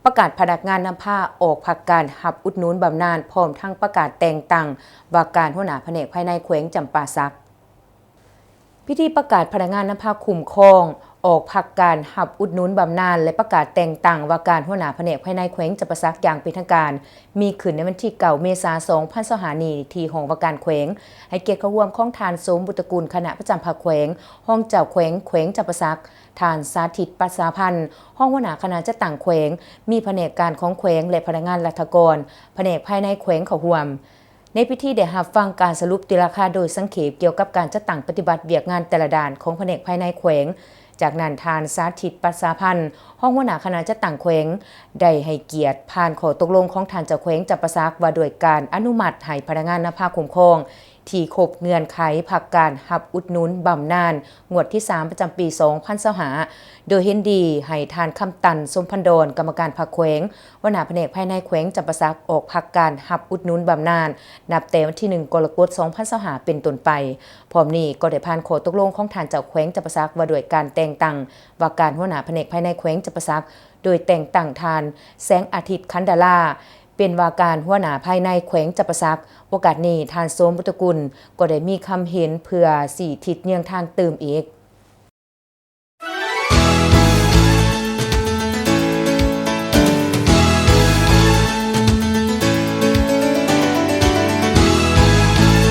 ປະກາດພະນັກງານນຳພາອອກພັກການຮັບອຸດໜູນບຳນານ ພ້ອມທັງປະກາດແຕ່ງຕັ້ງວ່າການຫົວໜ້າພະແນກພາຍໃນແຂວງຈຳປາສັກ. ພິທີປະກາດພະນັກງານນຳພາຄຸ້ມຄອງອອກພັກການຮັບອຸດໜູນບຳນານ ແລະ ປະກາດແຕ່ງຕັ້ງວ່າການຫົວໜ້າພະແນກພາຍໃນແຂວງຈຳປາສັກຢ່າງເປັນທາງການ ມີຂຶ້ນໃນວັນທີເກົ້າ ເມສາ ສອງພັນຊາວຫ້າ ນີ້ ທີ່ຫ້ອງວ່າການແຂວງ, ໃຫ້ກຽດເຂົ້າຮ່ວມຂອງທ່ານ ໂສມບຸດຕະກຸນ ຄະນະປະຈຳພັກແຂວງ, ຮອງເຈົ້າແຂວງ ແຂວງຈຳປາສັກ, ທ່ານ ສາທິດ ປັດສາພັນ ຮອງຫົວໜ້າຄະນະຈັດຕັ້ງແຂວງ, ມີພະແນກການຂອງແຂວງ ແລະ ພະນັກງານລັດຖະກອນ ພະແນກພາຍໃນແຂວງເຂົ້າຮ່ວມ. ໃນພິທີໄດ້ຮັບຟັງການສະຫຼຸບຕີລາຄາໂດຍສັງເຂບກ່ຽວກັບການຈັດຕັ້ງປະຕິບັດວຽກງານແຕ່ລະດ້ານຂອງພະແນກພາຍໃນແຂວງ. ຈາກນັ້ນ ທ່ານ ສາທິດ ປັດສາພັນ ຮອງຫົວໜ້າຄະນະຈັດຕັ້ງແຂວງ ໄດ້ໃຫ້ກຽດຜ່ານຂໍ້ຕົກລົງຂອງທ່ານເຈົ້າແຂວງຈຳປາສັກ ວ່າດ້ວຍການອະນຸມັດໃຫ້ພະນັກງານນຳພາຄຸ້ມຄອງ ທີ່ຄົບເງື່ອນໄຂພັກການຮັບອຸດໜູນບຳນານງວດທີສາມ ປະຈຳປີສອງພັນຊາວຫ້າ ໂດຍເຫັນດີໃຫ້ທ່ານ ຄຳຕັນ ສົມພັນດອນ ກຳມະການພັກແຂວງ, ຫົວໜ້າພະແນກພາຍໃນແຂວງຈຳປາສັກ ອອກພັກການຮັບອຸດໜູນບຳນານ ນັບແຕ່ວັນທີໜຶ່ງ ກໍລະກົດ ສອງພັນຊາວຫ້າ ເປັນຕົ້ນໄປ. ພ້ອມນີ້ກໍໄດ້ຜ່ານຂໍ້ຕົກລົງຂອງທ່ານເຈົ້າແຂວງຈຳປາສັກ ວ່າດ້ວຍການແຕ່ງຕັ້ງວ່າການຫົວໜ້າພະແນກພາຍໃນແຂວງຈຳປາສັກ ໂດຍແຕ່ງຕັ້ງທ່ານ ແສງອາທິດ ຂັນດາລາ ເປັນວ່າການຫົວໜ້າພາຍໃນແຂວງຈຳປາສັກ. ໂອກາດນີ້ ທ່ານ ໂສມບຸດຕະກຸນ ກໍໄດ້ມີຄຳເຫັນເພື່ອຊີ້ທິດເຍືອງທາງຕື່ມອີກ.